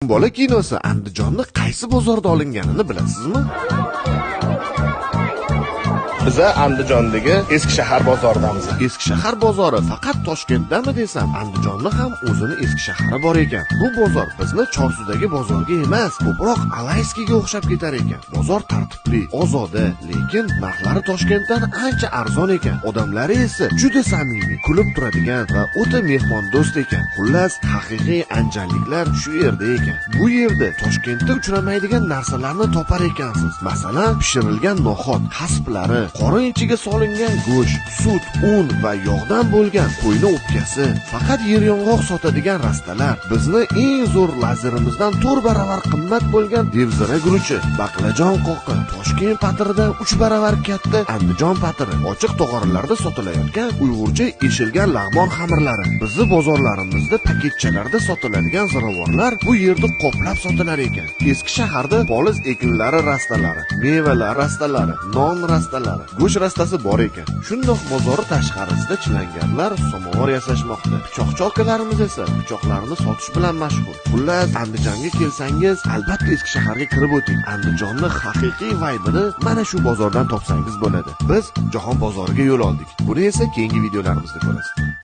Bola kinosi Andijonni qaysi bozorda olinganini bilasizmi? Biza Andijondagi Eski shahar bozoridamiz. Eski shahar bozori faqat Toshkentdami desam, Andijonni ham o'zini eski shahari bor ekan. Bu bozor bizni Chorsudagi bozorga emas, ko'proq Alayskiyga o'xshab ketar ekan. Bozor tartibli, ozoda, lekin narxlari Toshkentdan ancha arzon ekan. Odamlari esa juda samimiy, kulib turadigan va o'ta mehmondo'st ekan. Xullas, haqiqiy anjanliklar shu yerda ekan. Bu yerda Toshkentda uchramaydigan narsalarni topar ekansiz. Masalan, pishirilgan no'xat, hasplari, qorin ichiga solingan go'sht, sut, un va yog'dan bo'lgan qo'yni o'pkasi, faqat yeryong'oq sotadigan rastalar, bizni eng zo'r lazerimizdan 4 baravar qimmat bo'lgan devzira guruchi, baqlajon qoqi, Toshkent patiridan 3 baravar katta Andijon patiri, ochiq tog'oralarda sotilayotgan uyg'urcha eshilgan lag'mon xamirlari, bizni bozorlarimizda paketchalarda sotiladigan ziravorlar bu yerda qoplab sotilar ekan. Eski shaharda poliz ekinlari rastalari, mevalar rastalari, non rastalari, go'sht rastasi bor ekan. Shundoq bozori tashqarisida chilangarlar samovar yasashmoqda. Pichoqchi akalarimiz esa pichoqlarni sotish bilan mashg'ul. Xullas, Andijonga kelsangiz, albatta eski shaharga kirib o'ting. Andijonni haqiqiy vaybini mana shu bozordan topsangiz bo'ladi. Biz Jahon bozoriga yo'l oldik. Buni esa keyingi videolarimizda ko'rasiz.